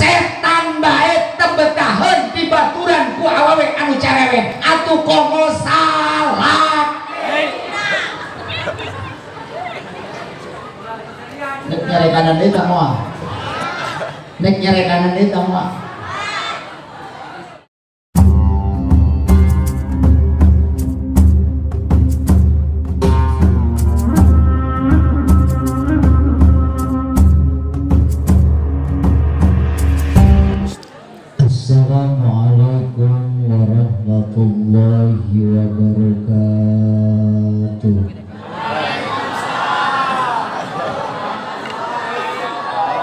Setan bae teu betaheun dibaturan ku awewe anu cerewet. Atuh komo salah. Nek nyarekanan deui tah moal. Nek nyarekanan deui tah moal. Assalamualaikum warahmatullahi wabarakatuh.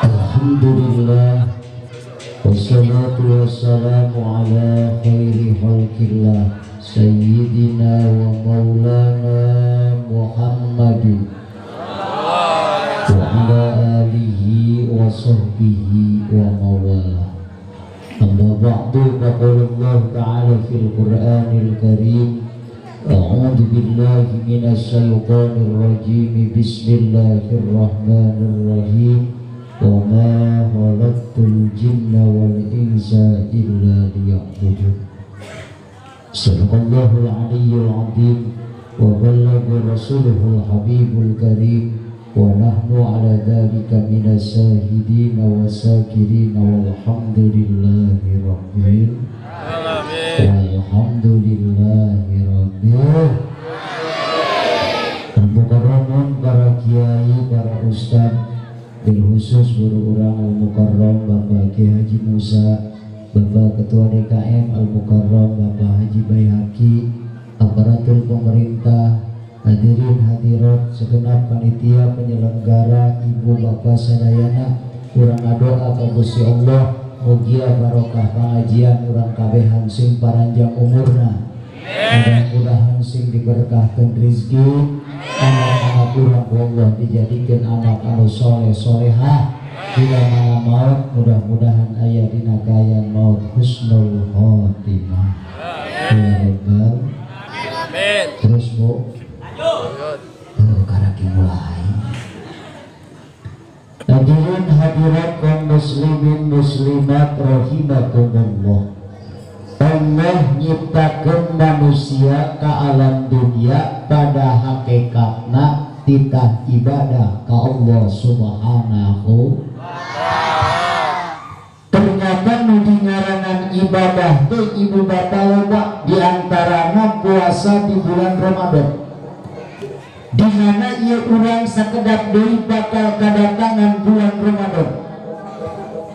Alhamdulillah wassalatu wassalamu ala khairi khalqillah sayyidina wa maulana Muhammadin wa ala alihi wa sahbihi wa mawalah. Amma ba'du, faqala Allah ta'ala fil Qur'anil Karim, a'udzu billahi minasy syaithanir rajim, bismillahirrahmanirrahim. Wa ma khalaqtul jinna wal insa illa liya'budun. Sadaqallahul aliyyul azim wa ballagha rasuluhul habibul karim. Wa nahnu ala dzalika minas syahidin wa syakirin walhamdulillahi rabbil alamin. Walhamdulillahi rabbil alamin. Al-Mukarramun, para kiai, para ustad, bil khusus guru urang Al-Mukarram Bapak Kiai Haji Musa, Bapak Ketua DKM Al-Mukarram Bapak Haji Baihaki, aparatur pemerintah, hadirin hadirat, segenap panitia penyelenggara, ibu bapak sadayana, urang ngadoa ka Gusti Allah mugia barokah pengajian urang kabehan sing paranjang umurna, mudah-mudahan sing diberkahkeun rezeki, anak-anak urang ku Allah dijadikeun anak anu soleh solehah, bila mana maut mudah-mudahan aya dina kaayaan maut husnul khotimah. Ya rabbal alamin. Terus Bu, karaki mulai. Hadirin hadirat kaum muslimin muslimat rahimakumullah. Allah nyiptakeun manusia ka alam dunia pada hakikatna titah ibadah ka Allah Subhanahu. Ternyata nu dingaranan ibadah teh ibu bapak loba, diantarana puasa di bulan Ramadan, di mana ia urang sakedap deui bakal kadatangan bulan Ramadan.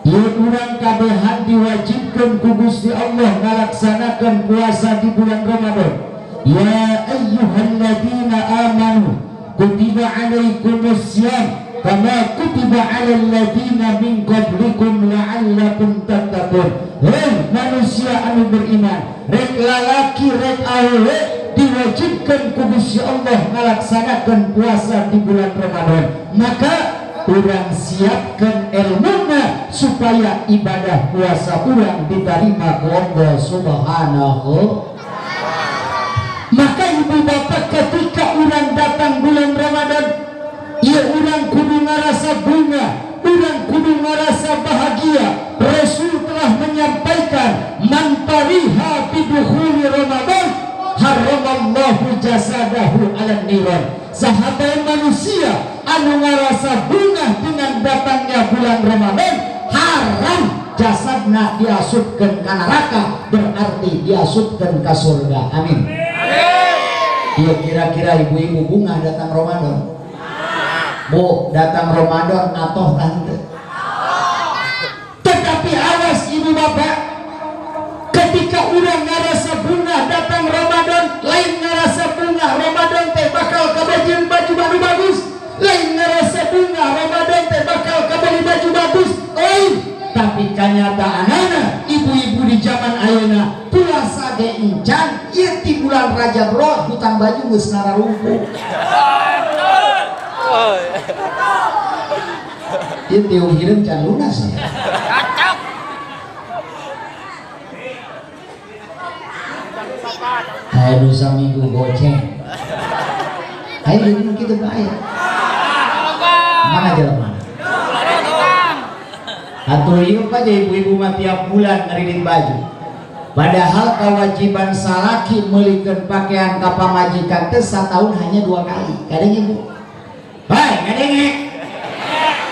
Ia urang kabehan diwajibkeun ku Gusti Allah ngalaksanakeun puasa di bulan Ramadan. Ya ayyuhalladzina amanu kutiba alaikumussyiyam kama kutiba alal ladzina min qablikum la'allakum tattaqun. Hei manusia anu beriman, rek lalaki rek awewe diwajibkan ku Gusti Allah ngalaksanakan puasa di bulan Ramadan. Maka urang siapkan ilmuna supaya ibadah puasa urang diterima ku Allah Subhanahu. Maka ibu bapak ketika urang datang bulan Ramadan, ya urang kudu ngarasa bunga, urang kudu ngarasa bahagia. Rasul telah menyampaikan man fariha bidukhuli Ramadan haramallahu jasadahu 'alan niran. Sahabat manusia anu ngarasa bunga dengan datangnya bulan Ramadan, haram jasadna diasupkeun ka neraka, berarti diasupkeun ka surga. Amin. Ya kira-kira ibu-ibu bunga datang Ramadan? Bu, datang Ramadan atau tante? Tetapi awas ibu bapak, ketika urang ngarasa bunga datang Ramadan, lain ngarasa bunga Ramadan teh bakal kabajeun baju baru bagus, lain ngarasa bunga Ramadan teh bakal kabeli baju bagus, lain. Tapi kanyataanana ibu-ibu di zaman ayeuna puasa ge encan, ieu ti bulan Rajab roh hutang baju geus nararumpuh. Ieu tiung hideung can lunas ya. Aya nu saminggu goceng. Ayo jadi nu kitu bae. Mana jelema? Atuh ieu aja ibu-ibu mah tiap bulan ngeridit baju. Padahal kewajiban salaki meulikeun pakaian ka pamajikan teh satahun hanya 2 kali. Kadang ibu. Hei, kadenge.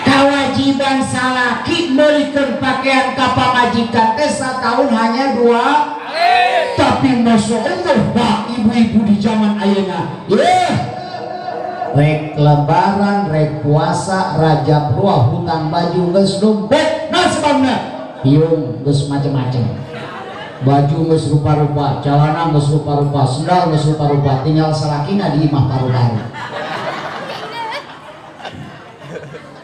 Kewajiban salaki meulikeun pakaian ka pamajikan teh satahun hanya 2 kali. Tapi masya Allah Pak, ibu-ibu di zaman ayeuna. Yeuh. Rek lebaran, rek puasa, rajab ruah hutang baju geus numpuk. Nah sebabna hiung geus macem-macem. Baju geus rupa-rupa, celana geus rupa-rupa, sendal geus rupa-rupa, tinggal salakina di imah paru-paru.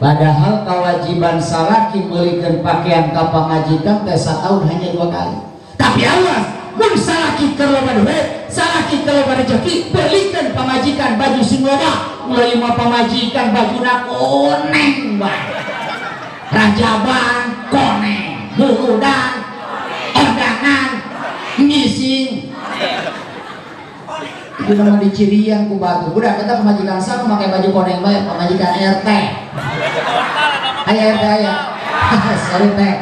Padahal kewajiban salaki meulikeun pakaian ka pamajikan teh satahun hanya 2 kali. Tapi awas, mun salaki keur loba duit, salaki keur loba rezeki, belikan pamajikan baju sing loba. Mulai mah pamajikan bajuna koneng bae. Rajaban koneng, muludan, ondangan, ngising. Itu nama dicirian ku batu. Udah kita pamajikan sama pakai baju koneng bae, pamajikan RT. Aya RT aya. Sorry teh.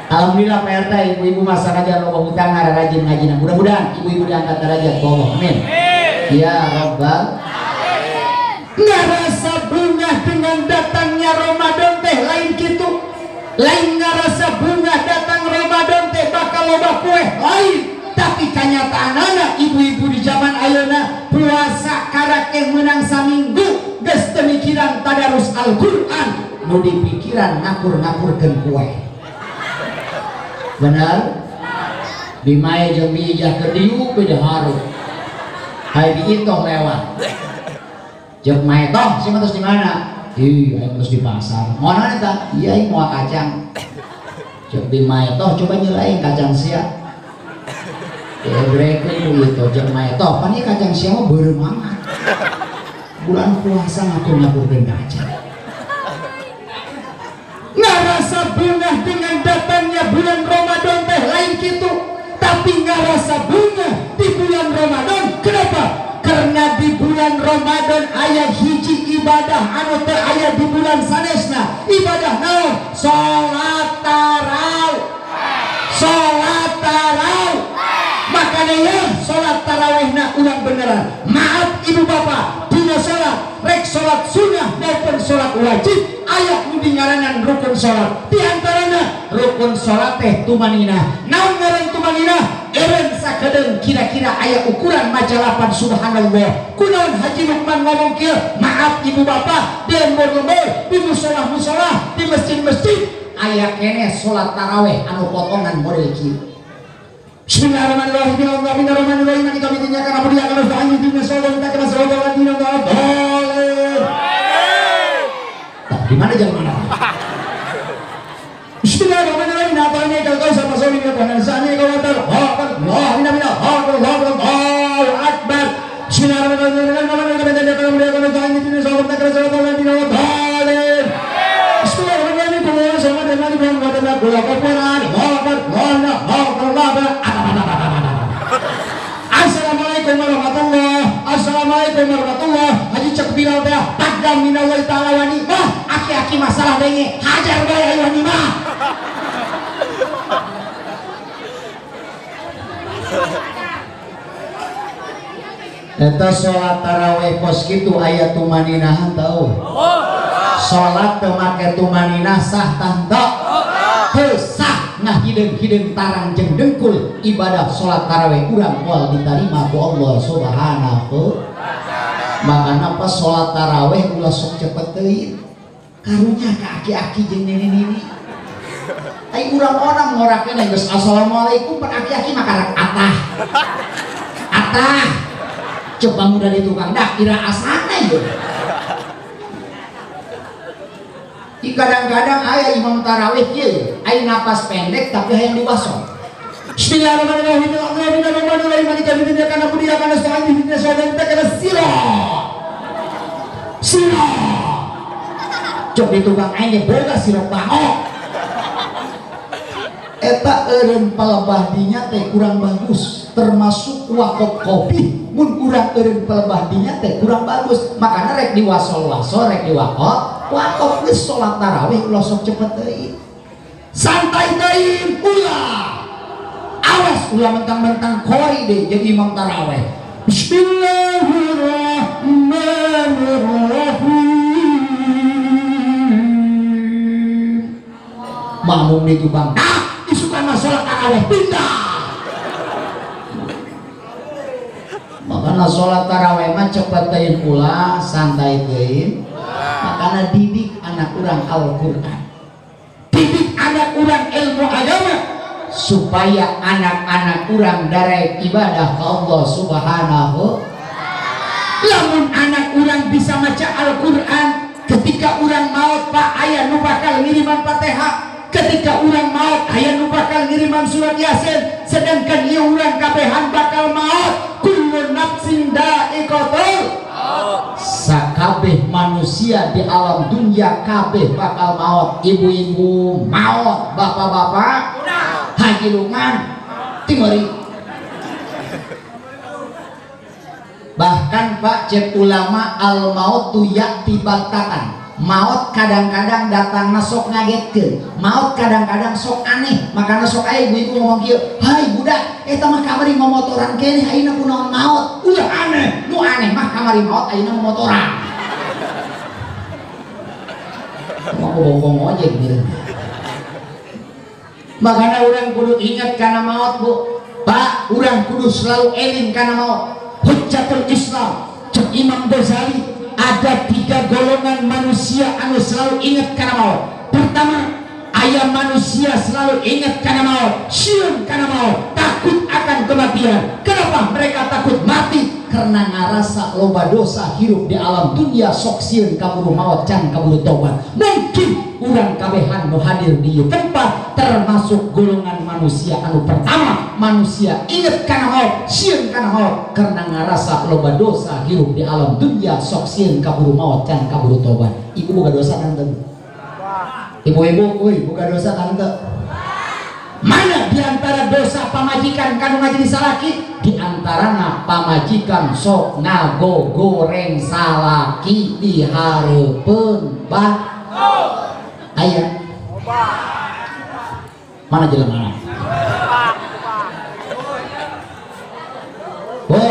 Alhamdulillah Pak RT, ibu-ibu masa aja loba hutang rajin ngajina. Mudah-mudahan ibu-ibu diangkat derajat ku Allah. Amin. Ya Rabbal. Ngerasa bunga dengan datangnya Ramadan teh lain gitu. Lain ngerasa bunga datang Ramadan teh bakal loba kue lain. Tapi kenyataanana ibu-ibu di zaman ayeuna puasa karake menang saminggu geus teu mikiran tadarus Al-Qur'an, nu dipikiran ngakur-ngakurkeun kue. Benar? Bimae jeung biijah keur diuk beda haru. Hae diitoh lewat. Jeung mae toh sih terus di mana? Ih, aing terus di pasar. Mau naon eta? Iya aing moal kacang. Jeung bimae toh coba nyelain kacang sia. Debrekeun ku ieu jeung mae toh pan ieu kacang sia mah beureum amat. Bulan puasa ngakur-ngakurkeun kacang. Ngarasa bunga dengan datangnya bulan Ramadan teh lain kitu, tapi ngarasa bunga di bulan Ramadan. Kenapa? Karena di bulan Ramadan aya hiji ibadah anu teu aya di bulan sanesna. Ibadah naon? Salat tarawih. Salat tarawih. Makanya ya salat tarawihna urang beneran. Maaf ibu bapak, dina salat rek salat sunnah maupun salat wajib aya nu dingaranan rukun salat. Di antarana rukun salat teh tumaninah. Naon ngaran tumaninah? Eureun sakedeung kira-kira aya ukuran maca lapan subhanallah. Kunaon Haji Lukman ngomong kieu? Maaf ibu bapak, di lembur-lembur, di musolah-musolah, di masjid-masjid aya keneh salat tarawih anu potongan model kieu. Bismillahirrahmanirrahim. Bismillahirrahmanirrahim. Kita minta karena dia akan nasta'in ihdinas siratal mustaqim siratal ladzina an'amta 'alaihim. Di mana jalan mana? Bismillahirrahmanirrahim. A'tainakal kautsar fasholli li rabbika Allahu akbar. Bismillahirrahmanirrahim. Assalamualaikum warahmatullahi. Assalamualaikum warahmatullahi. Haji cek Bilal teh taqdam minallahi ta'ala wa ni'mah. Aki-aki masalah denge hajar bae ayo ni'mah. Eta salat tarawih kos kitu aya tumaninahan tau. Salat teu make tumaninah sah tah teu? Teu sah. Nah hideung-hideung tarang jeung dengkul ibadah salat tarawih urang moal ditarima ku Allah Subhanahu. Makana pas salat tarawih ulah sok cepet teuing. Karunya ka aki-aki jeung nini-nini. Ai urang orang ngorakeun geus assalamualaikum pan aki-aki mah karak atah. Atah. Coba muda di tukang dah kira asana ieu. Kadang-kadang aya imam tarawih kieu, aya napas pendek tapi hayang diwasol. Bismillahirrahmanirrahim. Cok di tukang aing boga sirop bango. Eta eureun palebah dinya teh kurang bagus, termasuk wakop kopi. Mun urang eureun palebah dinya teh kurang bagus, makana rek diwasol-wasol rek diwakop. Wakop geus salat tarawih ulah sok cepet teuing. Santai teuing ulah. Awas ulah mentang-mentang kori deh jadi imam taraweh. Bismillahirrahmanirrahim. Makmum di tukang. Ah, isukan mah salat taraweh pindah. Makanya sholat taraweh mah cepet teuing ulah, santai teuing. Makanya didik anak urang Al-Qur'an. Didik anak urang ilmu agama supaya anak-anak urang darek ibadah ke Allah Subhanahu. Lamun anak urang bisa maca Al-Qur'an, ketika urang maot Pak aya nu bakal ngiriman Fatihah. Ketika urang maot aya nu bakal ngiriman surat Yasin, sedangkan ieu urang kabehan bakal maot. Kullu nafsin dha'iqatul maut. Sakabeh manusia di alam dunia kabeh bakal maot. Ibu-ibu maot, bapak-bapak Haji Lukman timori. Bahkan Pak cek ulama al mautu ya'ti baghtatan. Maut kadang-kadang datang sok ngagetkeun, maut kadang-kadang sok aneh. Makana sok aya ibu-ibu ngomong kieu, "Hai budak, eta mah kamari momotoran keneh ayeuna kunaon maut?" Ulah aneh, nu aneh mah kamari maut ayeuna momotoran. Mau bongkong ojek gitu. Makana urang kudu ingat kana maut, Bu. Pak, urang kudu selalu eling kana maut. Hujjatul Islam, cek Imam Ghazali, ada 3 golongan manusia anu selalu ingat kana maut. Pertama, aya manusia selalu ingat kana maut, sieun kana maut, takut akan kematian. Kenapa mereka takut mati? Karena ngarasa loba dosa hirup di alam dunia, sok sieun kaburu maut can kaburu tobat. Mungkin urang kabehan nu hadir di ieu tempat termasuk golongan manusia anu pertama, manusia inget kana maut, sieun kana maut karena ngarasa loba dosa hirup di alam dunia, sok sieun kaburu maut can kaburu tobat. Ibu boga dosa kan teu? Ibu-ibu euy boga dosa kan teu? Mana di antara dosa pamajikan kanu ngajadi salaki? Di antarana pamajikan sok ngagogoreng salaki di hareupeun bah. Aya. Mana jelema? Bu.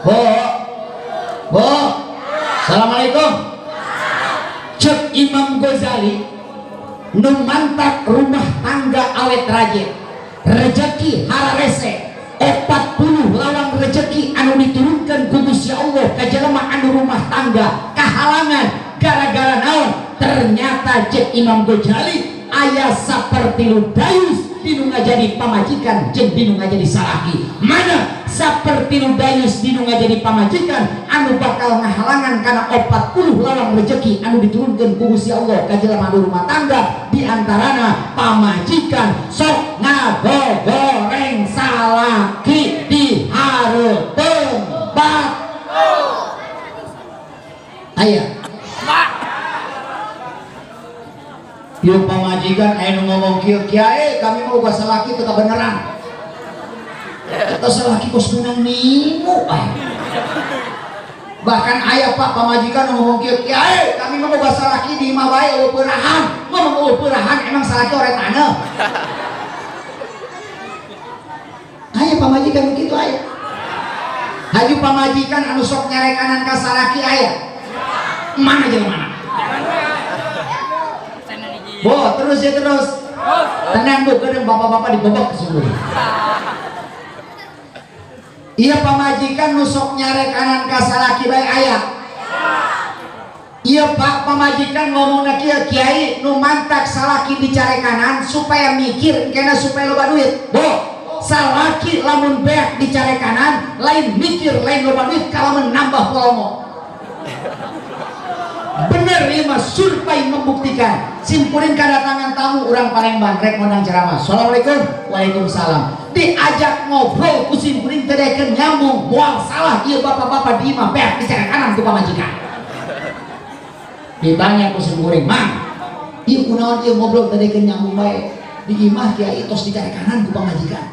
Bu. Bu. Assalamualaikum. Cek Imam Ghazali, nu mantak rumah tangga awet raje, rejeki hararese 40 lawang rejeki anu diturunkan ku Gusti Allah ka jelema anu rumah tangga kahalangan gara-gara naon? Ternyata cek Imam Ghazali aya sapertilu dayus dinu ngajadi pamajikan jeung dinu ngajadi salaki. Mana sapertilu dayus dinu ngajadi pamajikan anu bakal ngahalangan kana 40 lawang rejeki anu diturunkeun ku Gusti Allah ka jelema anu rumah tangga, di antarana pamajikan sok ngagogoreng salaki di hareupeun bat. Aya ieu pamajikan aya nu ngomong kieu, "Kiai, kami mau boga salaki teu kabeneran." Eta salaki kos meunang ningu bae. Bahkan aya Pak pamajikan nu ngomong kieu, "Kiai, kami mau boga salaki di imah bae eueuh peurahan." Ngomong eueuh peurahan emang salaki ore taneuh. Aya pamajikan kitu aya. Haju pamajikan anu sok nyarekanan ka salaki aya. Mana jelema mana? Bo, terus ya terus. Tenang Bu, kadang bapak-bapak dibebek sungguh. Iya pamajikan nusok nyarekanan ka salaki bae aya. Iya Pak pamajikan ngomongna kieu, "Kiai, nu mantak salaki dicarekanan supaya mikir kena supaya loba duit." Bo, salaki lamun beak dicarekanan lain mikir lain loba duit kalau nambah polomo. Bener ieu mah survei membuktikan. Simpuling kedatangan tamu urang Palembang rek ngondang ceramah. Assalamualaikum. Waalaikumsalam. Diajak ngobrol ku simpuling teu daekeun nyambung. Moal salah ieu bapak-bapak di imah beak dicarekanan ku pamajikan. Ditanya ku simpuling, "Mang, ieu kunaon ieu ngobrol teu daekeun nyambung bae? Di imah kiai tos dicarekanan ku pamajikan."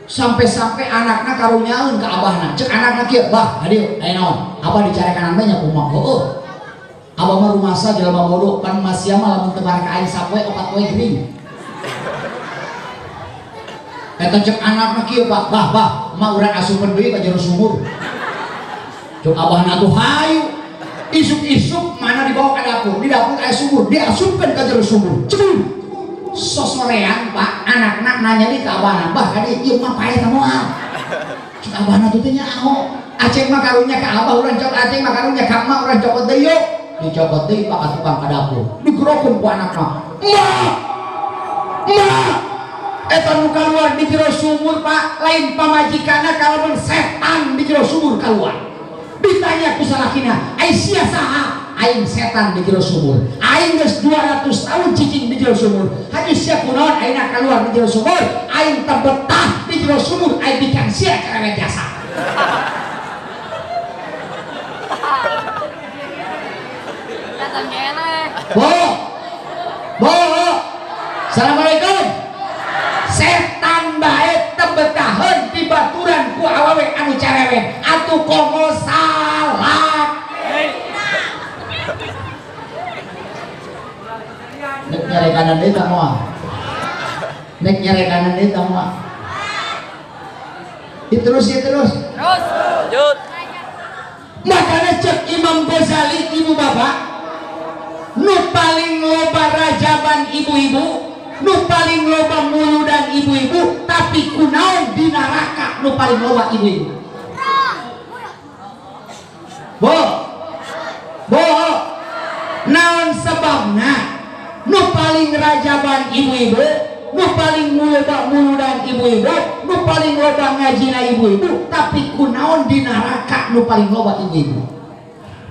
Sampai-sampai anakna karunyaeun ka abahna. Cek anakna kieu, "Bah, hadieu aya naon? Abah dicarekanan bae nya kumaha?" Heueuh. Abah mah rumasa jelema bodoh pan masia mah lamun teu marek ka aing sapoe opat poe gering. Eta cek anakna kieu Pak, bah bah, mah urang asupeun deui ka jero sumur. Cek abahna tuh hayu. Isuk-isuk mana dibawa ke dapur, di dapur aya sumur, diasupkeun ka jero sumur. Cebur. Sosorean Pak, anakna nanya di ka abahna, bah kade ieu mah paeh ta moal. Cek abahna tuh teh nyaho. Aceng mah karunya ka abah urang cokot, aceng mah karunya ka emak urang cokot deui yuk. Dicokot deui Pak ka tukang ka dapur. Digerokeun ku anakna. Emak! Emak! Eta nu kaluar di jero sumur Pak, lain pamajikanna kalamun setan di jero sumur kaluar. Ditanya ku salakina, ai sia saha? Aing setan di jero sumur. Aing geus 200 tahun cicing di jero sumur. Hayu sia kunaon ayeuna kaluar di jero sumur? Aing teu betah di jero sumur, aing bican sia cerewet jasa. Bo. Bo. Assalamualaikum. Setan bae teu betaheun dibaturan ku awewe anu cerewet. Atuh komo salah. Nek nyarekanan deui tah moal. Nek nyarekanan deui tah moal. Terus ya terus. Terus. Lanjut. Makanya cek Imam Ghazali ibu bapak, nu paling loba rajaban ibu-ibu, nu paling loba muludan ibu-ibu, tapi kunaon di neraka nu paling loba ibu-ibu. Bo, bo, naon sebabna nu paling rajaban ibu-ibu, nu paling loba muludan ibu-ibu, nu paling loba ngajina ibu-ibu, tapi kunaon di neraka nu paling loba ibu-ibu.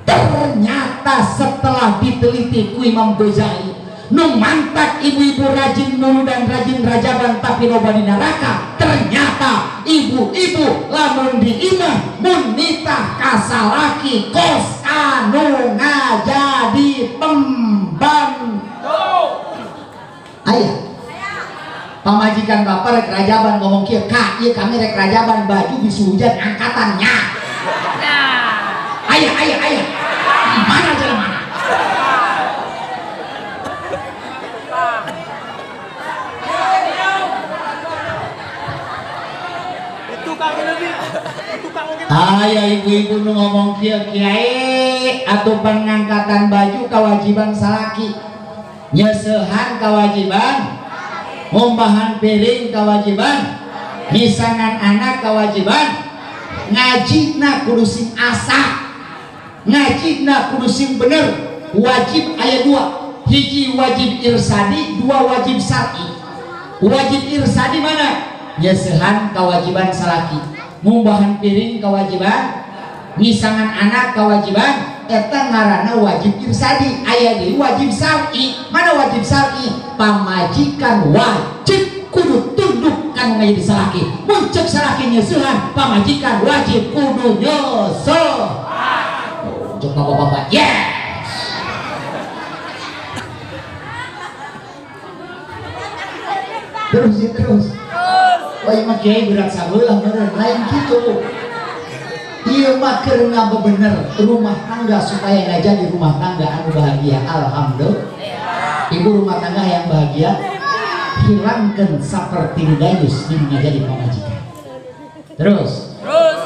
Ternyata setelah diteliti ku Imam Ghazali, nu mantak ibu-ibu rajin muludan rajin rajaban tapi loba di neraka, ternyata ibu-ibu lamun di imah mun nitah kasalaki kos anu ngajadi pembantu. Aya pamajikan bapak rek rajaban ngomong kieu, kak ieu kami rek rajaban baju bisu hujan angkatannya. Aya aya aya mana jalan mana. Aya ibu-ibu nu ngomong kieu, kiai atuh pengangkatan baju kewajiban salaki, nyeuseuhan kewajiban, ngumbahan piring kewajiban, misangan anak kewajiban, ngajina kudu sing asa, ngajina kudu sing bener. Wajib aya dua, hiji wajib irsadi, dua wajib syar'i. Wajib irsadi mana? Nyeuseuhan kewajiban salaki, ngumbahan piring kewajiban, misangan anak kewajiban, eta ngaranna wajib irsadi. Aya deui wajib syar'i. Mana wajib syar'i? Pamajikan wajib kudu tunduk kana ngajadi salaki. Mun ceuk salaki nyeusehan, pamajikan wajib kudu nyeusehan. Cek bapak-bapak, yes. Terus ya terus. Wah mah kiai berat sabelah meureun, lain kitu. Ieu mah keur ngabebener rumah tangga supaya ngajadi rumah tangga anu bahagia. Alhamdulillah. Ibu rumah tangga yang bahagia hilangkeun saperti dayus di ngajadi pamajikan. Terus. Terus.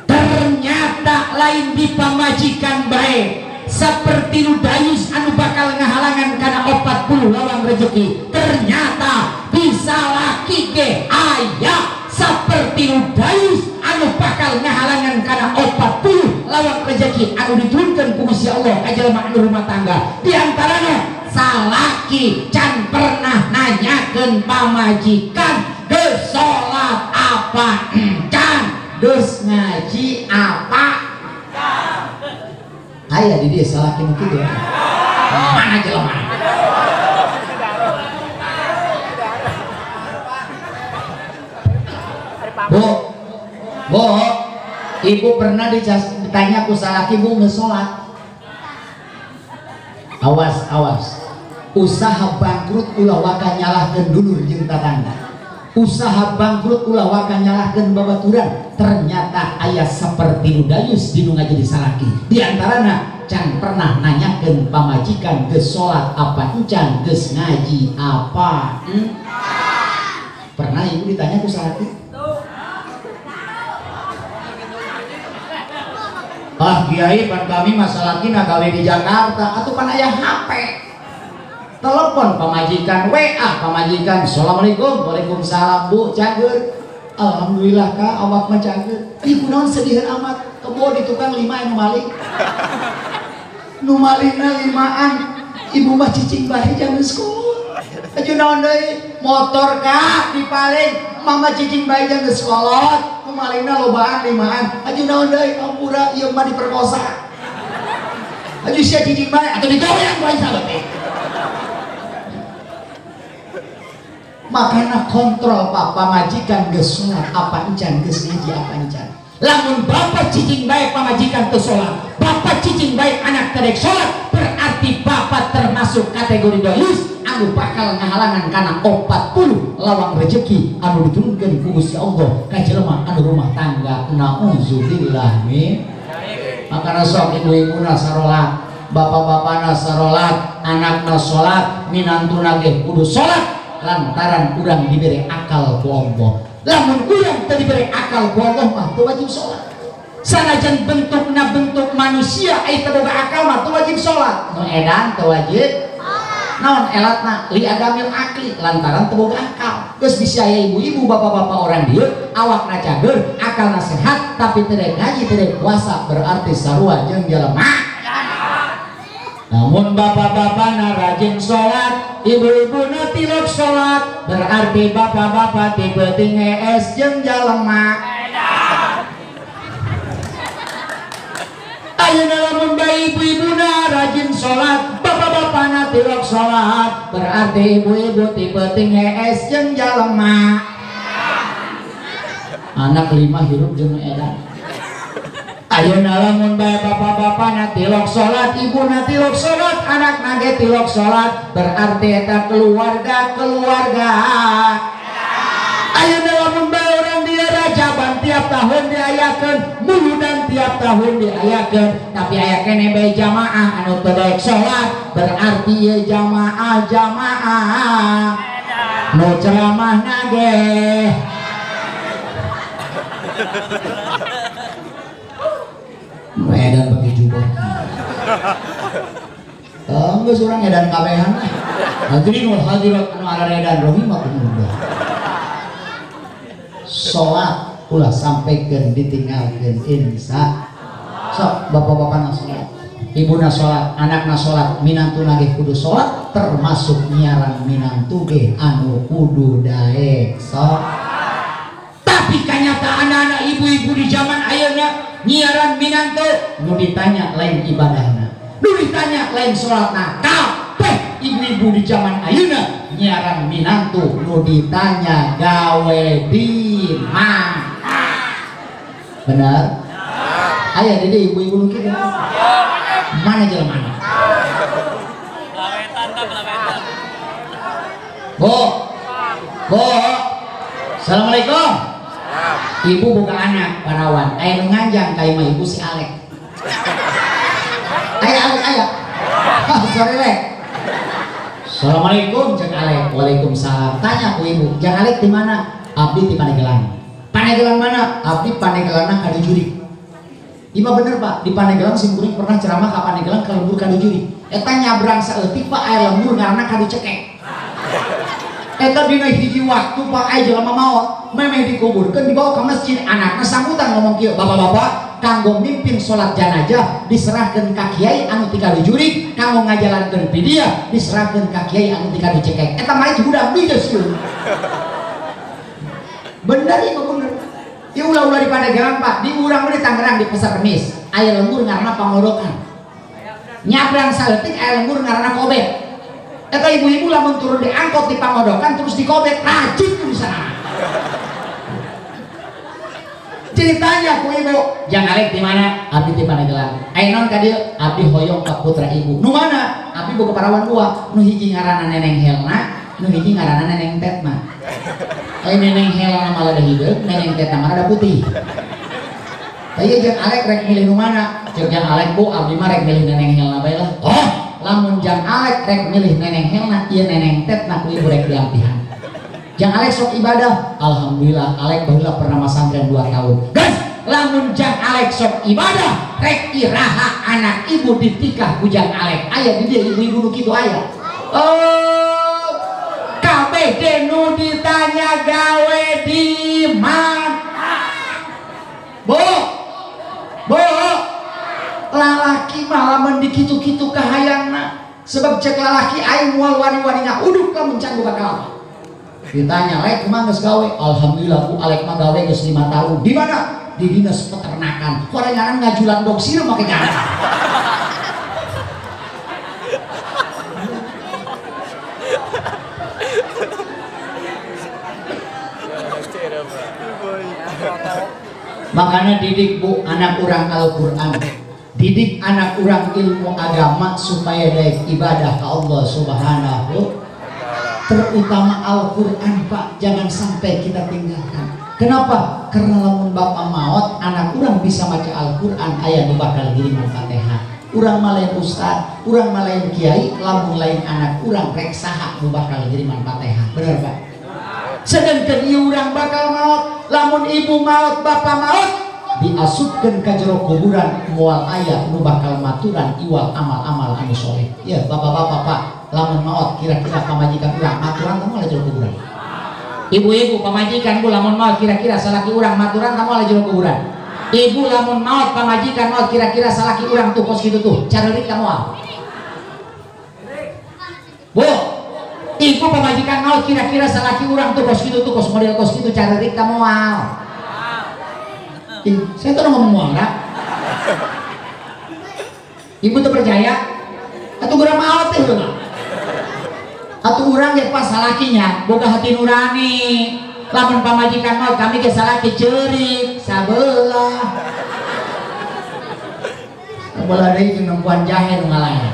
Ternyata lain di pamajikan bae seperti dayus anu bakal ngahalangan kana 40 lawang rezeki. Ternyata bisa laki ge aya seperti dayus anu bakal ngahalangan kana 40 lawang rezeki anu diturunkeun ku Gusti Allah ka jelema anu rumah tangga. Di antarana salaki can pernah nanyakeun pamajikan geus salat apa encan, geus ngaji apa. Aya di dia salaki nu kitu. Mana jelema? Bu, bu, ibu pernah ditanya ku salaki, bu nggak sholat? Awas, awas. Usaha bangkrut ulah waka nyalahkeun dulur jeung tatangga. Usaha bangkrut ulah waka nyalahkeun babaturan. Ternyata aya seperti dayus di nu ngajadi salaki. Di antarana can pernah nanyakeun pamajikan geus salat apa encan, geus ngaji apa pernah ibu ditanya ku salaki? Ah kiai pan kami masalakina gawe di Jakarta atuh pan aya HP, telepon pamajikan, WA pamajikan, assalamualaikum, waalaikumsalam bu, cager, alhamdulillah kak, awak mah cager. Ih kunaon sedihan amat, kebo di tukang 5 anu maling, nu malingna 5an, ibu mah cicing bae jangan sekolah. Aju naon deui, motor kak dipaling, mama cicing bae jangan sekolah, nu malingna lobaan 5an, aju naon deui, ampura ieu mah diperkosa. Aju sia cicing bae atuh digoyang bae sahabat. Makanya kontrol pak pamajikan geus salat apa encan, geus ngaji apa encan. Lamun bapak cicing baik pamajikan teu salat, bapak cicing baik anak teu rek salat, berarti bapak termasuk kategori dayus anu bakal ngahalangan kana 40 lawang rejeki anu diturunkeun ku Gusti Allah ka jelema anu rumah tangga. Nauzubillah min. Makana sok ibu-ibuna sarolat, bapak-bapana sarolat, anakna salat, minantuna ge kudu salat. Lantaran urang diberi akal ku Allah. Lamun urang teu diberi akal ku Allah mah teu wajib salat. Sanajan bentukna bentuk manusia ai teu boga akal mah teu wajib salat. Nu edan teu wajib. Naon elatna li adamil akli, lantaran teu boga akal. Geus bisa aya ibu-ibu bapak-bapak orang dieu awakna cager, akalna sehat tapi teu rek ngaji, teu rek puasa, berarti sarua jeung jelema. Namun bapak-bapakna rajin sholat, ibu-ibuna tilok sholat, berarti bapak-bapak tipe tinggi es jeung jalema. Ayeuna lamun bae ibu-ibuna rajin sholat, bapak-bapakna tilok sholat, berarti ibu-ibu tipe tinggi es jeung jalema. Anak 5 hirup jeung edan. Ayeuna lamun bae bapak-bapakna tilok salat, ibuna tilok salat, anakna ge tilok salat, berarti eta keluarga-keluarga. Ayeuna lamun bae urang dieu rajaban tiap tahun diayakeun, muludan tiap tahun diayakeun, tapi aya keneh bae jamaah anu teu daek salat, berarti ieu jamaah-jamaah nu ceramahna ge. Edan pakai jubah. Enggak seorang edan kabehan. Hadirin wal hadirat anu araredan rahimakumullah. Salat ulah sampaikan ditinggalkeun insya. Sok bapak-bapakna salat, ibuna salat, anakna salat, minantuna ge kudu salat, termasuk nyiaran minantu ge anu kudu daek salat. Tapi kenyataan anak ibu-ibu di zaman ayeuna nyiaran minantu nu ditanya lain ibadahna, nu ditanya lain sholatna. Kabeh ibu-ibu di zaman ayeuna nyiaran minantu nu ditanya gawe di mana. Benar? Aya di ibu-ibu nu kitu. Mana jelema mana? Bu. Bu. Assalamualaikum. Ibu boga anak parawan, aya nu nganjang ka imah ibu si Alek. Aya Alek aya. Sore Lek. Assalamualaikum jeung Alek. Waalaikumsalam. Tanya ku ibu, "Jang Alek di mana?" Abdi di Pandegelang. Pandegelang mana? Abdi Pandegelangna ka Jurik. Ima bener Pak, di Pandegelang sim kuring pernah ceramah ka Pandegelang ka lembur ka Jurik. Eta nyabrang saeutik Pak aya lembur ngaranna Kadu Cekek. Eta dina hiji waktu Pak aya jelema maot, memeh dikuburkeun dibawa ke masjid, anakna sambutan ngomong kieu, "Bapak-bapak, kanggo mimpin salat janazah diserahkeun ka kiai anu ti Kadu Jurik, kanggo ngajalankeun pidiah diserahkeun ka kiai anu ti Kadu Cekek." Eta mah hudang deui geus. Bener ieu bener. Ieu ulah-ulah di Pandegelang Pak, di urang mah di Tangerang di Pasar Kemis, aya lembur ngaranna Pangodokan. Nyabrang saeutik aya lembur ngaranna Kobet. Eta ibu-ibu lamun turun di angkot di Pangodokan terus dikobet, rajin di sana. Ceritanya ku ibu, "Jang Alek di mana?" Abdi di Pandegelang. Aya naon ka dieu? Abdi hoyong ka putra ibu. Nu mana? Abdi boga parawan dua. Nu hiji ngaranna Neneng Helna, nu hiji ngaranna Neneng Tetna. Neneng Helna malah ada hideung, Neneng Tetna malah ada putih. Ieu jeung Alek rek milih nu mana? Cek Jang Alek bu abdi mah rek milih neneng helna bae lah. Oh, lamun Jang Alek rek milih neneng helna ieu neneng tetna ku ibu rek diampihan. Jang Alek sok ibadah, alhamdulillah Alek baheula pernah masantren 2 tahun. Guys, lamun Jang Alek sok ibadah rek iraha anak ibu ditikah ku Jang Alek. Aya di dieu ibu-ibu nu kitu aya. Oh, kabeh nu ditanya gawe di mana? Bu, bu, lalaki mah lamun dikitu-kitu kahayangna. Sebab cek lalaki aing moal wani-wanina uduk lamun can boga kalah. Ditanya, "Lek kumaha geus gawe?" Alhamdulillah bu Alek mah gawe geus 5 tahun. Di mana? Di dinas peternakan. Horenganan ngajulan dog sireum make ngaran. Makanya didik bu anak urang Al-Qur'an. Didik anak urang ilmu agama supaya daek ibadah ka Allah Subhanahu. Terutama Al-Quran Pak, jangan sampai kita tinggalkan. Kenapa? Karena lamun bapak maot, anak urang bisa maca Al-Quran, aya nu bakal ngiriman Fatihah. Urang mah lain ustad, urang mah lain kiai, lamun lain anak urang rek saha nu bakal ngiriman Fatihah. Bener Pak? Sedangkan ieu urang bakal maot, lamun ibu maot, bapak maot, diasupkeun ka jero kuburan moal aya nu bakal maturan iwal amal-amal anu soleh. Ya bapak-bapak Pak, lamun maot kira-kira pamajikan urang maturan kamu ala jero kuburan. Ibu-ibu pamajikan bu lamun maot kira-kira salaki urang maturan kamu ala jero kuburan. Ibu lamun maot pamajikan maot kira-kira salaki urang tuh kos kitu tuh careurik kamu al. Bu, ibu pamajikan maot kira-kira salaki urang tuh kos kitu tuh kos model kos kitu careurik kamu al. Saya tuh ngomong muara. Ibu tuh percaya? Atau urang maot teh heula. Atau urang ge pas salakinya boga hati nurani. Lamun pamajikan maot kami ge salaki ceurik sabelah. Sabelah deui jeung nempuan jahe nu ngalain.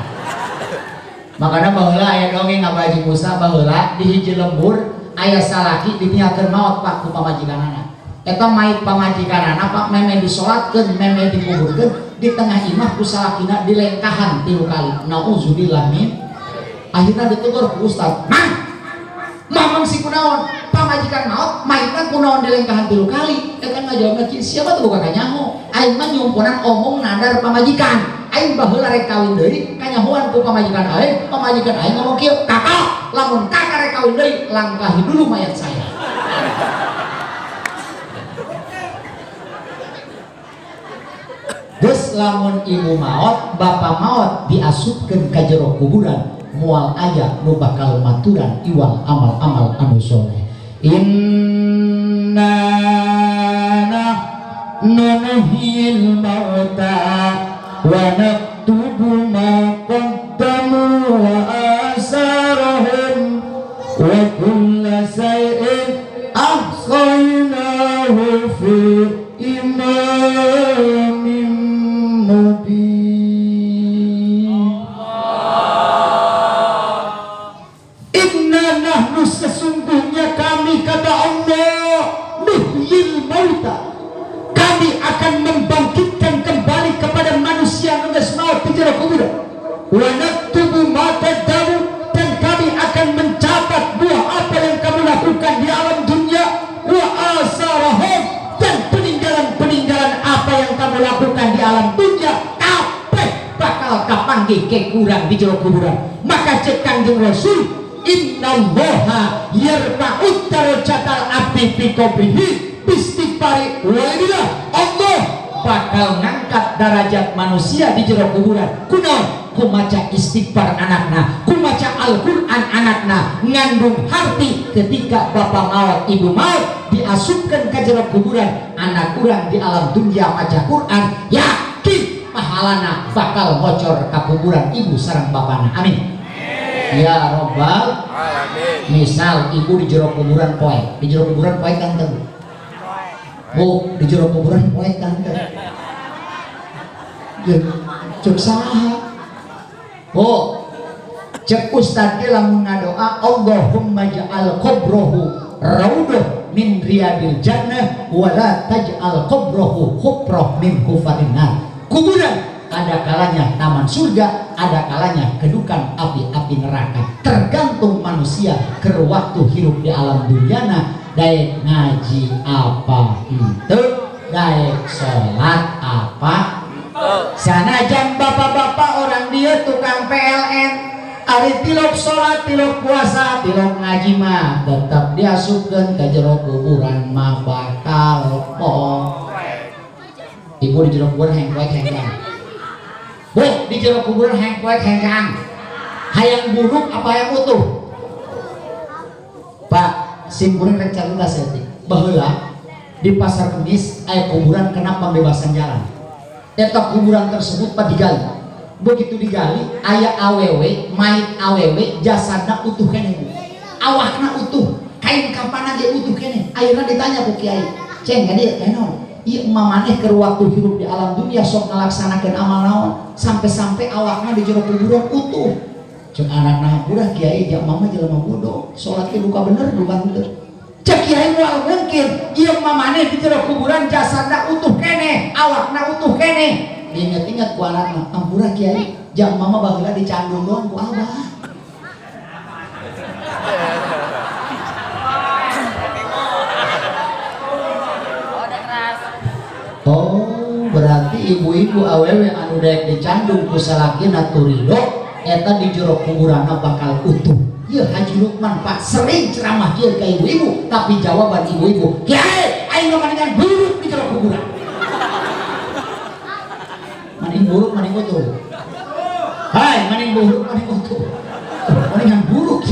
Makana baheula aya dongeng Abah Haji Musa baheula di hiji lembur aya salaki ditinggalkeun maot Pak ku pamajikanana. Eta mait pamajikanana Pak meme disolatkeun, meme dikuburkeun di tengah imah ku salakina dilengkahan 3 kali. Nauzubillah min. Akhirna ditegur ku ustaz, "Mang, mamang si kunaon? Pamajikan maot, maitna kunaon dilengkahan 3 kali?" Eta ngajawabna kieu, "Siapa tuh boga kanyaho? Aing mah nyumponan omong nadar pamajikan. Aing baheula rek kawin deui, kanyahoan ku pamajikan aing, pamajikan aing ngomong kieu, 'Kakak, lamun kakak rek kawin deui, langkahi dulu mayat saya.'" Geus lamun ibu maot, bapak maot diasupkeun ka jero kuburan, moal aya nu bakal maturan iwal amal-amal anu soleh. Inna nahnu nuhyil mauta wa naktubu ma qaddamu wa asarahum wa kulla shay'in ahsaynahu fi imamin mubin. Inna nahnu sesungguhnya kami kata Allah nuhyil mauta, kami akan membangkitkan kembali kepada manusia nu geus maot di jero kuburan. Wa naktubu ma qaddamu, dan kami akan mencatat buah apa yang kamu lakukan di alam dunia, wa asarahum, dan peninggalan-peninggalan apa yang kamu lakukan di alam dunia kabeh bakal kapanggih ke kurang di jero kuburan. Maka cek Kanjeng Rasul, innallaha yarfa'u darajatal abdi fi qabrihi bistighfari walillah. Allah bakal ngangkat darajat manusia di jero kuburan. Kunaon? Kumaca istighfar anakna, kumaca Al-Qur'an anakna, ngandung harti ketika bapak maut ibu maut diasupkan ke jero kuburan, anak urang di alam dunia maca Quran, yakin pahalana bakal bocor ke kuburan ibu sareng bapana. Amin ya robbal alamin. Misal ibu di jero kuburan poe, di jero kuburan poe kan teu. Bu, di jero kuburan poe kan teu. Cek saha? Bu, cek ustad ge lamun ngadoa Allahumma ja'al qabrahu raudhah min riyadil jannah wa la taj'al qabrahu hufrah min hufarin nar. Kuburan ada kalanya taman surga, ada kalanya kedukan api-api neraka. Tergantung manusia ke waktu hidup di alam dunyana daek ngaji apa henteu, daek salat apa. Sanajan bapak-bapak orang dia tukang PLN, ari tilok salat, tilok puasa, tilok ngaji mah tetep diasupkeun ka jero kuburan mah bakal poek. Ibu di jero kuburan hengkuek hengkang. Bu, di jero kuburan hengkuek hengkang. Hayang buruk apa hayang utuh? Pak, simkuring rek carita saeutik. Baheula di Pasar Kemis aya kuburan kena pembebasan jalan. Eta kuburan tersebut pak digali. Begitu digali aya awewe, mayit awewe, jasadna utuh keneh Bu. Awakna utuh, kain kapanna ge utuh keneh. Ayeuna ditanya ku kiai, "Ceng ka dieu teh naon?" Ieu emak maneh keur waktu hidup di alam dunia sok ngalaksanakeun amal naon sampai-sampai awakna di jero kuburan utuh. Cek anakna hampura kiai jak mama jelema bodoh, salat ge duka bener duka henteu. Cek kiai moal mungkin ieu emak maneh di jero kuburan jasadna utuh keneh, awakna utuh keneh. Diinget-inget ku anakna, hampura kiai jak mama baheula dicandung doang ku abah. Oh, berarti ibu-ibu awewe anu daek dicandung ku salakina turido eta di jero kuburanna bakal utuh. Ieu Haji Lukman Pak sering ceramah kieu ka ibu-ibu, tapi jawaban ibu-ibu, "Kiai, aing mah mendingan buruk di jero kuburan." Mending buruk mending utuh. Hai, mending buruk mending utuh. Mendingan buruk.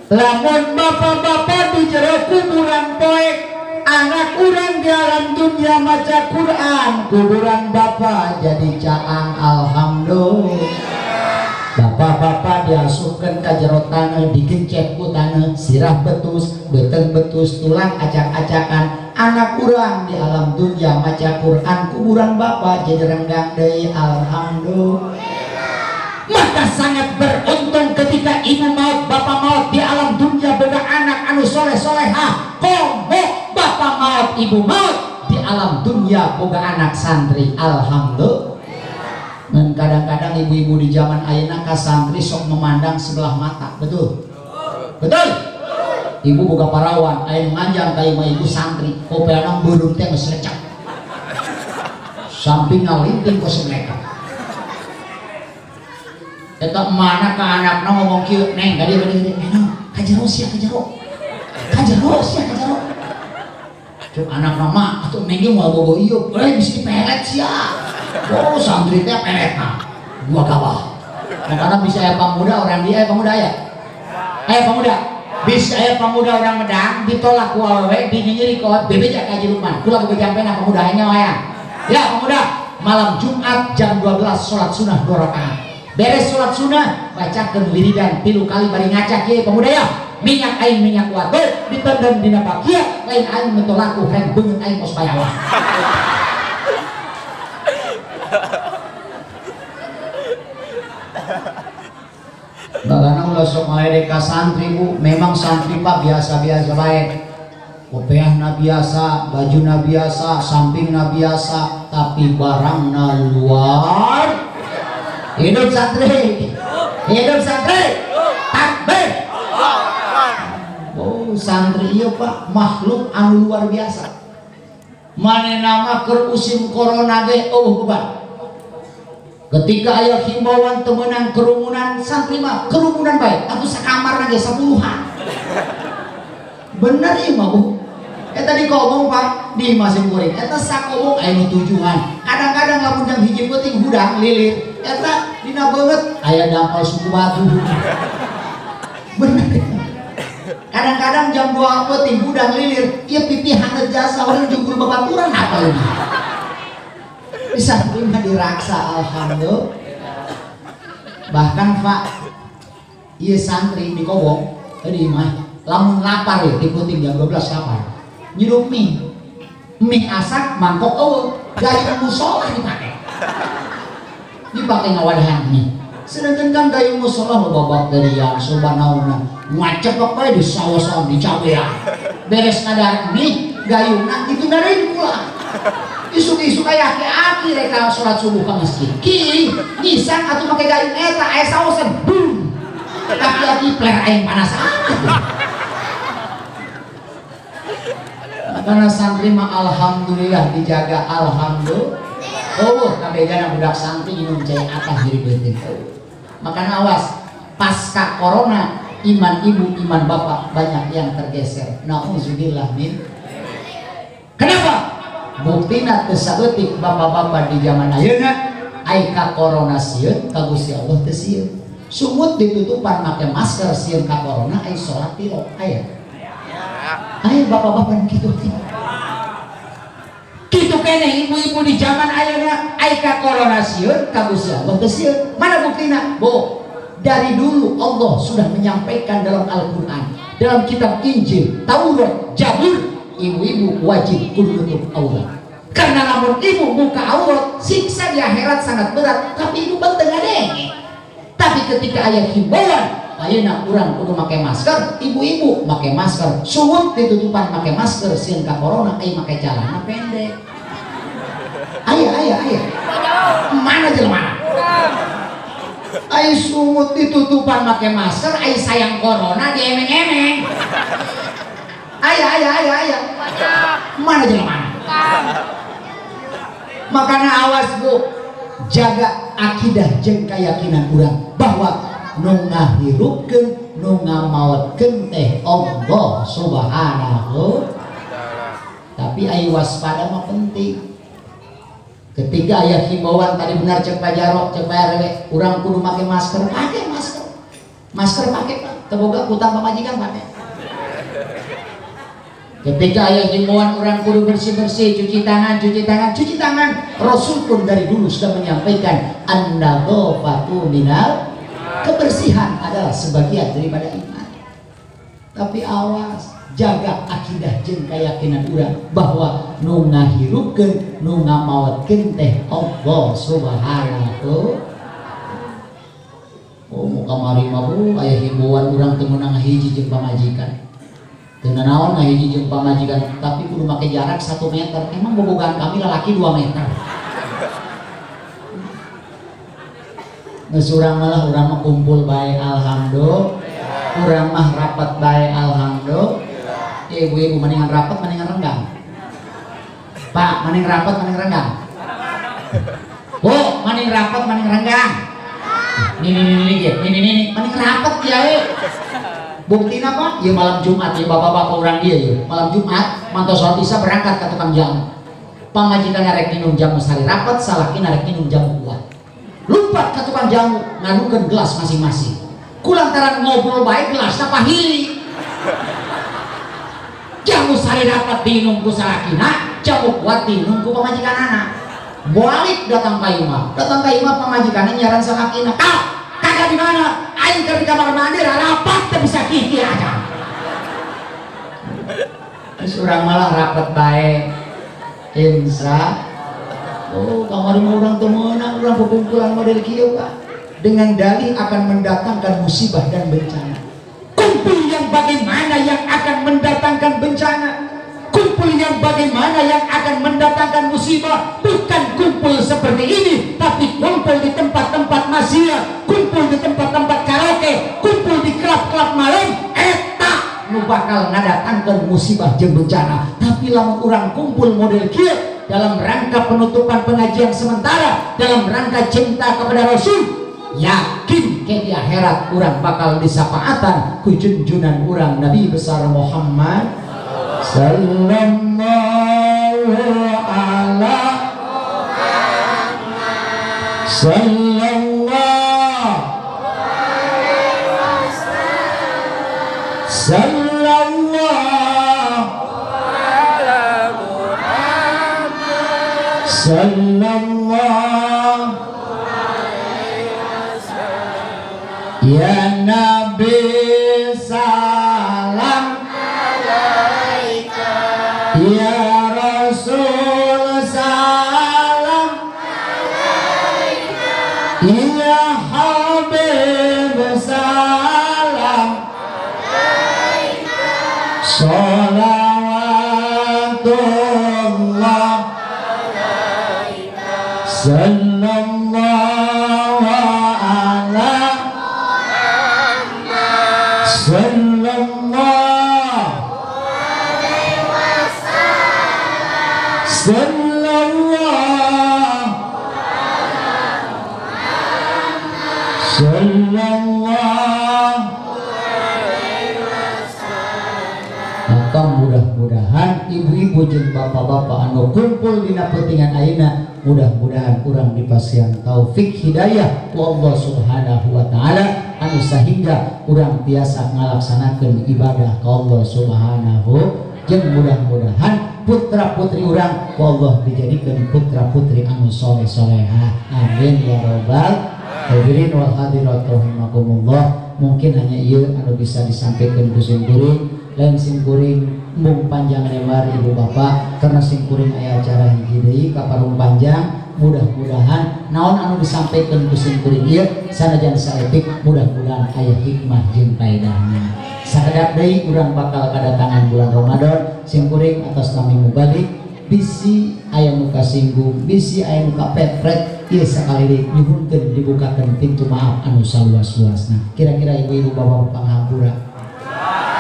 Lamun bapak-bapak di jero kuburan poek, anak urang di alam dunia maca Quran, kuburan bapak jadi caang alhamdulillah. Bapak-bapak diasupkeun ka jero taneuh, digencet ku taneuh, sirah betus, beuteung betus, tulang acak-acakan. Anak urang di alam dunia maca Quran, kuburan bapak jadi renggang deui alhamdulillah. Maka sangat beruntung ketika ibu maut, bapak maut di alam dunia boga anak anu soleh solehah. Komo bapak maut, ibu maut di alam dunia boga anak santri alhamdulillah. Dan kadang-kadang ibu-ibu di zaman ayeuna ka santri sok memandang sebelah mata, betul? Betul? Ibu boga parawan, aya nu nganjang ka imah ibu santri, kopeana beureum teh geus lecek. Samping ngalinting ku mereka. Eta mana ka anakna ngomong kieu, "Neng, ka dieu ka dieu, neng, ka jero sia ka jero." Ka jero sia ka jero. Cuk anakna mah atuh neng ge moal bogo ieu, euy bisi dipelet sia. Oh, santri teh peletna. Dua gawah. Makana bisa aya pamuda orang dia, aya pamuda aya. Aya pamuda. Bisa aya pamuda orang Medang ditolak ku awewe dinyinyiri ku bebeja ka Haji Lukman. Kula bebejampena pamuda nya aya. Ya pamuda, malam Jumat jam 12 salat sunah 2 rakaat. Beres sholat sunnah, bacakan wiridan 3 kali bari ngaca kieu pemuda ya. Minyak aing minyak watu ditendem dina bakia, lain aing mentolaku reng beungeut aing kos payawa. Bagana ulah sok ngaledek ka santri Bu, memang santri Pak biasa-biasa bae. Kopeahna biasa, bajuna biasa, sampingna biasa, tapi barangna luar. Hidup santri, hidup santri, takbir. Oh santri iya Pak, makhluk anu luar biasa. Manehna mah keur usim corona ge eueuh beban. Ketika aya himbauan teu meunang kerumunan, santri mah kerumunan bae, atuh sakamarna ge 10-an. Bener ieu mah Bu. Eta dikobong Pak di imah simkuring. Eta sakobong aya nu tujuhan. Kadang-kadang lamun jam 1 peuting hudang lilir. Eta dina beungeut aya dampal suku batu. Bener. Kadang-kadang jam 2 peuting hudang lilir, ieu pipi haneut jasa urang jungkul babaturan apa ini. Bisa mah diraksa alhamdulillah. Bahkan Pak ieu santri dikobong di imah lamun lapar ya di peuting jam 12 lapar. Nyirup mie, mie asak mangkok eueuh, gayung musola dipake. Dipake ngawadahan mie. Sedangkan kan gayung musola loba bakteria, soba naonna, ngacepek bae di sawasan di cabean. Beres ngadar mie, gayungna ditunda deui pulang. Isuk-isuk aya aki-aki rek salat subuh ka masjid. Ki ngisang atuh make gayung eta aya saosen. Boom. Aki-aki pler aing panas amat. Karena santri mah alhamdulillah dijaga alhamdulillah. Oh, kabehna budak santri minum cai atas jadi beuteung. Makanya awas pasca corona iman ibu iman bapak banyak yang tergeser. Nauzubillah min. Kenapa? Buktina teu saeutik bapak-bapak di zaman ayeuna ai ka corona sieun ka Gusti Allah teu sieun. Sungut ditutupan make masker sieun ka corona ai salat tilok aya. Ayo bapak-bapak kitu kitu keneh ibu-ibu di zaman ayeuna ai ka corona sieun ka Gusti Allah teu sieun. Mana buktina? Bu, dari dulu Allah sudah menyampaikan dalam Al-Qur'an, dalam kitab Injil, Taurat, Jabur, ibu-ibu wajib kudu nutup aurat. Karena lamun ibu buka aurat, siksa di akhirat sangat berat, tapi ibu benteng ngadenge. Tapi ketika aya himbauan, ayeuna urang kudu make masker, ibu-ibu make masker, sungut ditutupan make masker sieun ka corona, ai make celana pendek. Aya aya aya. Mana jelema? Ai sungut ditutupan make masker, ai sayang corona diemeng-emeng. Aya aya aya aya. Mana jelema? Makanya awas Bu, jaga akidah jeung keyakinan urang bahwa nu ngahirupkeun nu ngamaotkeun teh Allah Subhanahu. Tapi ai waspada mah penting. Ketika aya himbauan tadi benar cek Pak Jarok, cek Pak RW, urang kudu make masker, pakai masker. Masker pakai Pak, teu boga utang pamajikan pakai. Ketika aya himbauan urang kudu bersih-bersih, cuci tangan, cuci tangan, cuci tangan. Rasul pun dari dulu sudah menyampaikan an-nadzafatu minal, kebersihan adalah sebagian daripada iman. Tapi awas, jaga akidah jeung keyakinan urang bahwa nu ngahirupkeun, nu ngamaotkeun teh Allah Subhanahu. Oh, muka kamari mah Bu, aya himbauan urang teu meunang ngahiji jeung pamajikan. Teu nanaon ngahiji jeung pamajikan, tapi kudu make jarak 1 meter. Emang bobogohan kami lalaki 2 meter. Geus urang malah urang mah kumpul bae alhamdulillah. Urang mah rapat bae alhamdulillah. Ya ibu-ibu mendingan rapat mendingan renggang. Pak, mending rapat mending renggang. Bu, mending rapat mending renggang. Nih nih nih nih nih nih nih mending rapat ya. Buktina Pak, ya malam Jumat ya bapak-bapak orang dia ya. Malam Jumat mantos sholat isya berangkat ke tukang jamu. Pamajikan rek minum jamu sari rapat, salakina rek minum jamu kuat. Lompat ke tukang jamu, ngadukeun gelas masing-masing. Kulantaran ngobrol baik gelasna pahili. Jamu sari rapat diinum ku salakina, jamu kuat diinum ku pamajikanana. Balik datang ka imah, datang ka imah pamajikanna nyaran salakina, "Kau, kagak di mana? Aing keur di kamar mandi rapat teu bisa kiki aja." Terus urang malah rapat bae. Insya oh, kamari mah urang teu meunang urang kukumpulan model kieu Pak. Dengan dalih akan mendatangkan musibah dan bencana. Kumpul yang bagaimana yang akan mendatangkan bencana? Kumpul yang bagaimana yang akan mendatangkan musibah? Bukan kumpul seperti ini, tapi kumpul di tempat-tempat maksiat, kumpul di tempat-tempat karaoke, kumpul di klub-klub malam, eta nu bakal ngadatangkeun musibah jeung bencana. Tapi lamun urang kumpul model kieu dalam rangka penutupan pengajian sementara, dalam rangka cinta kepada Rasul, yakin ke di akhirat urang bakal disapaatan ku junjunan urang Nabi besar Muhammad sallallahu alaihi sallallahu sallallahu ala Muhammad sallallahu ya Nabi salam alaika, ya Rasul salam alaika, ya Habib salam alaika, sholawatullah Sallallahu ala Muhammad. Sallallahu alaihi wasallam. Sallallahu ala Muhammad. Sallallahu alaihi wasallam. Maka mudah-mudahan ibu-ibu jeung bapak-bapak anu kumpul dina peutingan ayeuna, mudah-mudahan urang dipasihan taufik hidayah ku Allah Subhanahu wa taala anu sahingga urang tiasa ngalaksanakeun ibadah ka Allah Subhanahu, jeung mudah-mudahan putra-putri urang ku Allah dijadikeun putra-putri anu soleh-solehah. Amin ya rabbal hadirin wal hadirat rahimakumullah. Mungkin hanya ieu anu bisa disampaikan ku simkuring, lain simkuring embung panjang lebar ibu bapak, karena simkuring aya acara hiji deui ka Parung Panjang. Mudah-mudahan naon anu disampaikan ku simkuring ieu sanajan saeutik, mudah-mudahan aya hikmah jeung faedahna. Sakedap deui urang bakal kadatangan bulan Ramadan, simkuring atas nami mubalik bisi aya nu kasinggung, bisi aya nu kapepret, ieu sakali deui nyuhunkeun dibukakeun pintu maaf anu saluas-luasna. Kira-kira ibu-ibu bapak panghampura.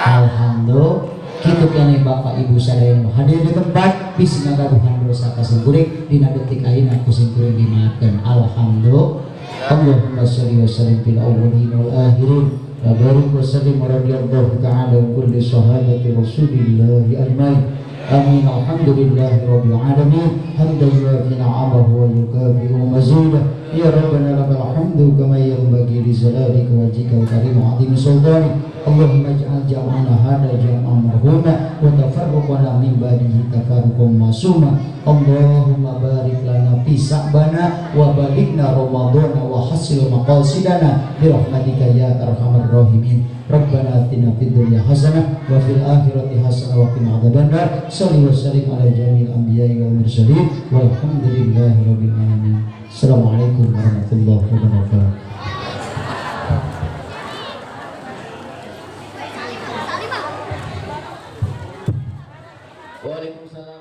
Alhamdulillah. Kitu keneh bapak ibu sadaya nu hadir di tempat bisi ngagaduhan dosa ka simkuring dina detik ayeuna ku simkuring dimaafkeun. Alhamdulillah. Allahumma sholli wa sallim fil awwalin wal akhirin wa barik wa sallim wa radhiyallahu ta'ala an kulli sahabati rasulillah ajmain. Amin. Alhamdulillahi rabbil alamin hamdan yuafi ni'amahu wa yukafi'u mazidah. Ya Rabbana lakal hamdu kama yanbaghi li jalalika wajhikal karim wa 'azimi sultanik. Allahumma ij'al jam'ana hada jam'an marhuma wa tafarruqana min ba'dihi tafarruqan ma'suma. Allahumma barik lana fi sa'bana wa balighna ramadhana wa hasil maqasidana bi rahmatika ya arhamar rahimin. Rabbana atina fid dunya hasanah wa fil akhirati hasanah wa qina adzabannar. Shalli wa sallim ala jami'il anbiya'i wal mursalin walhamdulillahi rabbil alamin. Assalamualaikum warahmatullahi wabarakatuh. Waalaikumsalam.